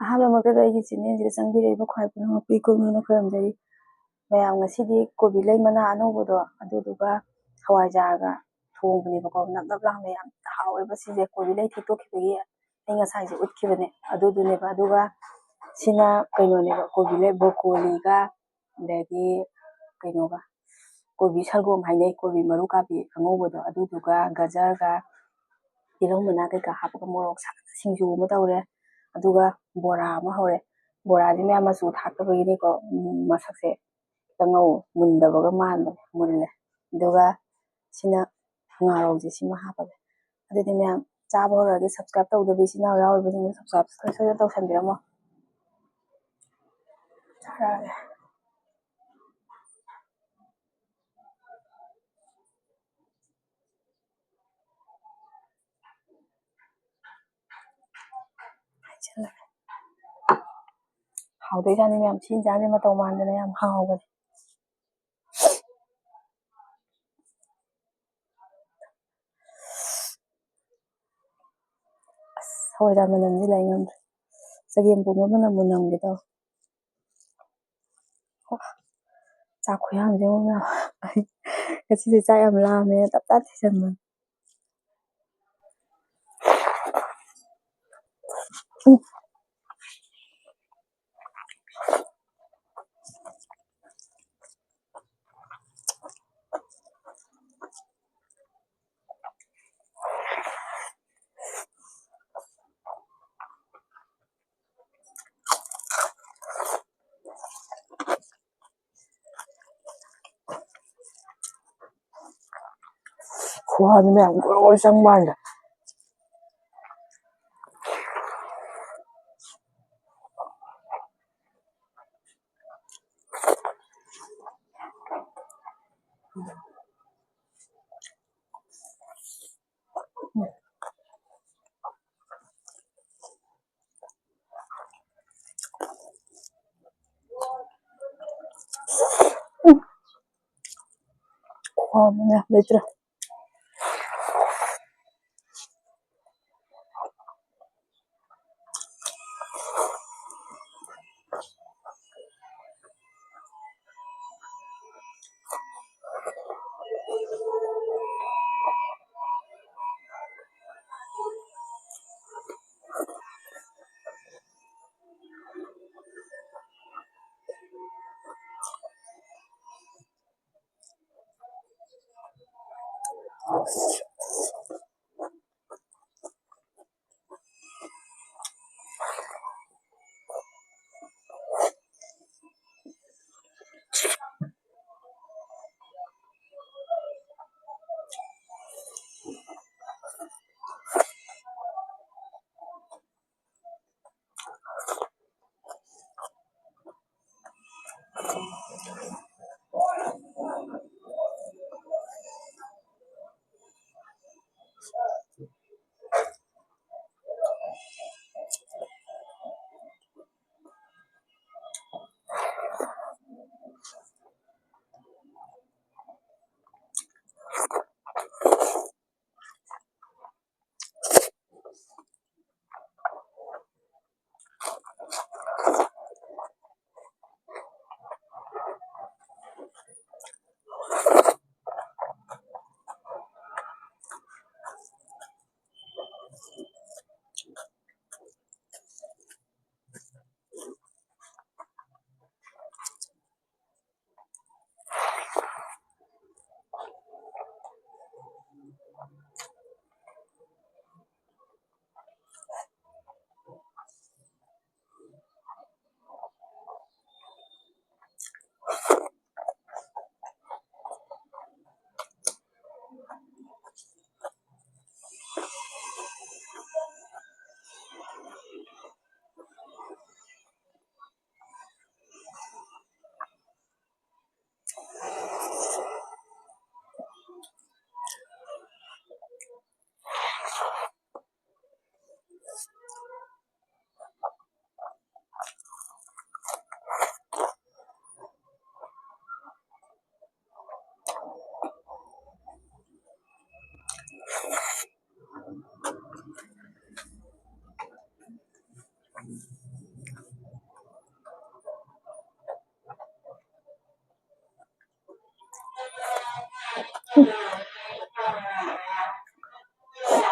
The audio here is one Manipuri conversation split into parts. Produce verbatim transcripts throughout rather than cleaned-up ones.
ꯑꯍꯥꯟꯕꯃꯛꯇꯗ ꯑꯩꯒꯤ ꯆꯦꯅꯦꯜꯁꯤꯗ ꯆꯪꯕꯤꯔꯛꯏꯕ ꯈ꯭ꯋꯥꯏ ꯄꯨꯝꯅꯃꯛꯄꯨ ꯏꯀꯨꯏ ꯀꯨꯏꯅ ꯈꯨꯔꯨꯝꯖꯔꯤ꯫ ꯃꯌꯥꯝ, ꯉꯁꯤꯗꯤ ꯀꯣꯕꯤ ꯂꯩ ꯃꯅꯥ ꯑꯅꯧꯕꯗꯣ, ꯑꯗꯨꯗꯨꯒ ꯍꯋꯥꯏꯖꯥꯔꯒ ꯊꯣꯡꯕꯅꯦꯕꯀꯣ꯫ ꯅꯞ ꯅꯞ ꯂꯥꯎꯅ ꯌꯥꯝ ꯍꯥꯎꯋꯦꯕ ꯁꯤꯁꯦ꯫ ꯀꯣꯕꯤ ꯂꯩ ꯊꯦꯛꯇꯣꯛꯈꯤꯕꯒꯤ ꯑꯩ ꯉꯁꯥꯏꯁꯦ ꯎꯠꯈꯤꯕꯅꯦ, ꯑꯗꯨꯗꯨꯅꯦꯕ꯫ ꯑꯗꯨꯒ ꯁꯤꯅ ꯀꯩꯅꯣꯅꯦꯕ, ꯀꯣꯕꯤ ꯂꯩ, ꯕ꯭ꯔꯣꯀꯣꯂꯤꯒ, ꯑꯗꯒꯤ ꯀꯩꯅꯣꯒ, ꯀꯣꯕꯤ ꯁꯜꯒꯣꯝ ꯍꯥꯏꯅꯩ, ꯀꯣꯕꯤ ꯃꯔꯨ ꯀꯥꯕꯤ ꯑꯉꯧꯕꯗꯣ, ꯑꯗꯨꯗꯨꯒ ꯒꯖꯔꯒ ꯇꯤꯜꯍꯧ ꯃꯅꯥ ꯀꯩꯀꯥ ꯍꯥꯞꯄꯒ ꯃꯣꯔꯣꯛ ꯁꯥꯅ ꯁꯤꯡꯖꯨ ꯑꯃ ꯇꯧꯔꯦ꯫ ꯑꯗꯨꯒ ꯕꯣꯔꯥ ꯑꯃ ꯍꯧꯔꯦ꯫ ꯕꯣꯔꯥꯁꯦ ꯃꯌꯥꯝ ꯃꯆꯨ ꯊꯥꯛꯇꯕꯒꯤꯅꯤꯀꯣ, ꯎꯝ, ꯃꯁꯛꯁꯦ ꯈꯤꯇꯪ ꯉꯧ-, ꯃꯨꯟꯗꯕꯒ ꯃꯥꯟꯕꯅꯦ꯫ ꯃꯨꯜꯂꯦ꯫ ꯑꯗꯨꯒ ꯁꯤꯅ ꯉꯥꯔꯧꯁꯦ, ꯁꯤꯃ ꯍꯥꯞꯄꯒꯦ꯫ ꯑꯗꯨꯗꯤ ꯃꯌꯥꯝ, ꯆꯥꯕ ꯍꯧꯔꯛꯑꯒꯦ꯫ Subscribe ꯇꯧꯗꯕ ꯏꯆꯤꯟ ꯏꯅꯥꯎ ꯌꯥꯎꯔꯤꯕꯁꯤꯡꯅ subscribe ꯁꯣꯏꯗꯅ ꯇꯧꯁꯟꯕꯤꯔꯝꯃꯣ꯫ ꯆꯥꯔꯛꯑꯒꯦ꯫ ꯍꯥꯎꯗꯣꯏꯖꯥꯠꯅꯤ ꯃꯌꯥꯝ꯫ ꯁꯤ ꯏꯟꯖꯥꯡꯁꯦ ꯃꯇꯧ ꯃꯥꯟꯗꯅ ꯌꯥꯝ ꯍꯥꯎꯕꯅꯦ꯫ ꯑꯁ, ꯍꯋꯥꯏꯖꯥꯔ ꯃꯅꯝꯁꯤ ꯂꯩ ꯉꯝꯗ꯭ꯔꯦ꯫ ꯆꯒꯦꯝ ꯄꯣꯝꯕ ꯃꯅꯝꯕꯨ ꯅꯝꯒꯦ ꯇꯧꯋꯦ꯫ ꯆꯥꯛ ꯈꯨꯌꯥꯝꯁꯦ ꯌꯦꯡꯉꯨ ꯃꯌꯥꯝ꯫ ꯑꯩ ꯉꯁꯤꯁꯦ ꯆꯥꯛ ꯌꯥꯝ ꯂꯥꯝꯃꯦ, ꯇꯞ ꯇꯥ ꯊꯤꯖꯟꯕꯅꯦ꯫ ꯎꯝ꯫ ꯈꯨꯍꯥꯎꯗꯤ ꯃꯌꯥꯝ ꯒꯣꯔꯣ ꯒꯣꯔꯣ ꯆꯪꯕ ꯋꯥꯅꯤꯗ꯫ ꯈꯨꯍꯥꯎ ꯑꯃ ꯂꯩꯇ꯭ꯔꯦ꯫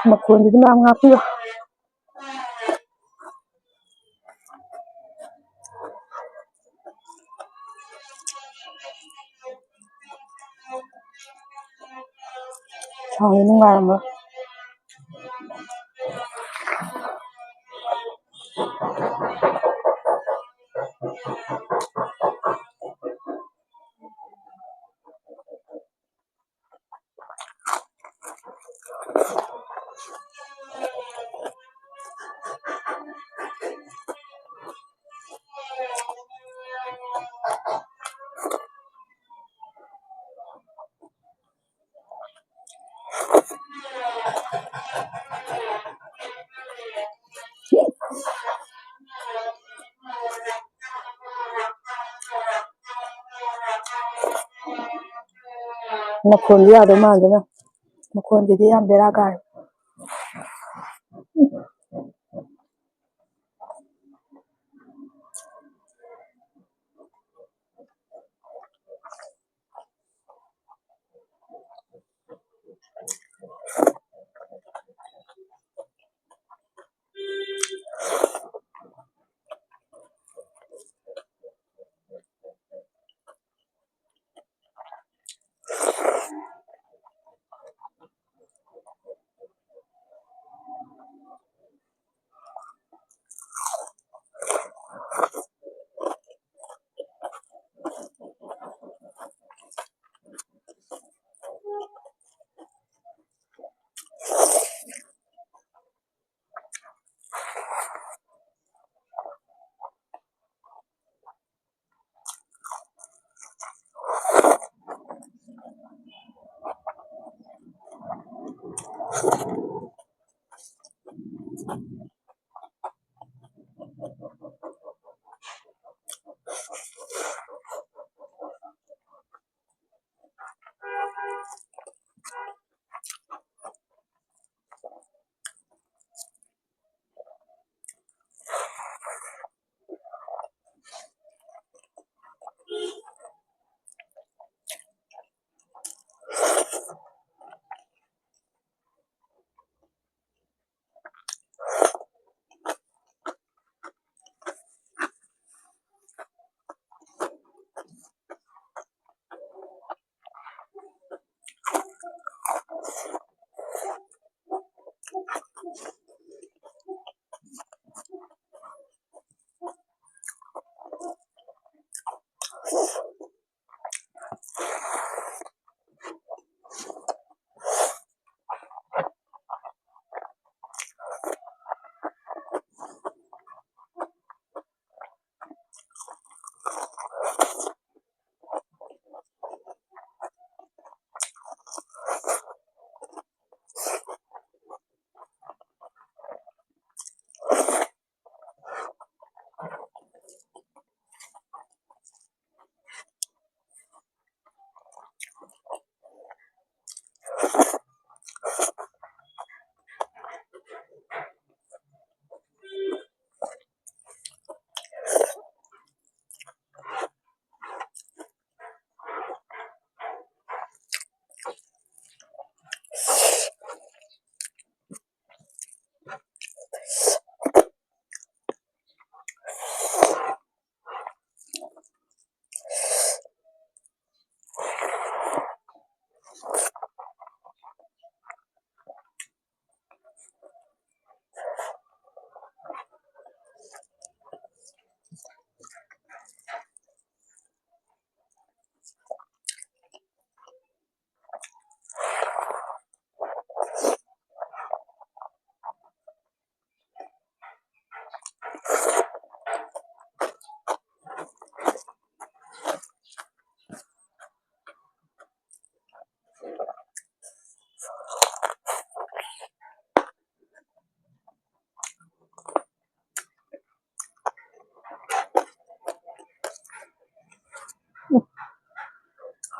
ꯃꯈꯣꯟꯗꯨꯗꯤ ꯃꯌꯥꯝ ꯉꯥꯛꯄꯤꯌꯨ꯫ ꯁꯥꯎꯔꯤ ꯅꯨꯡꯉꯥꯏꯔꯝꯃꯣꯏ꯫ ꯃꯈꯣꯟꯗꯤ ꯌꯥꯗꯧ ꯃꯥꯟꯗꯦꯅ꯫ ꯃꯈꯣꯟꯁꯤꯗꯤ ꯌꯥꯝ ꯕꯦꯔꯥ ꯀꯥꯔꯦ꯫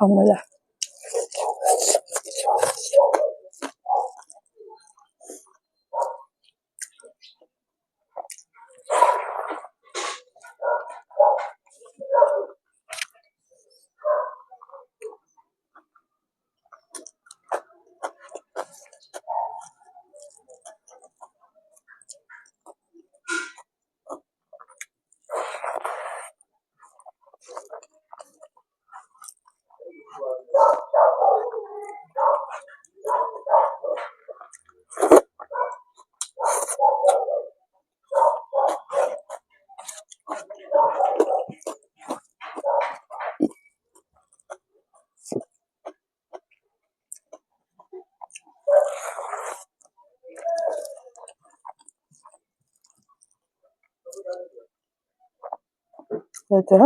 ꯐꯝꯃꯨ ꯂꯥꯎ꯫ ꯂꯩꯇꯦ꯫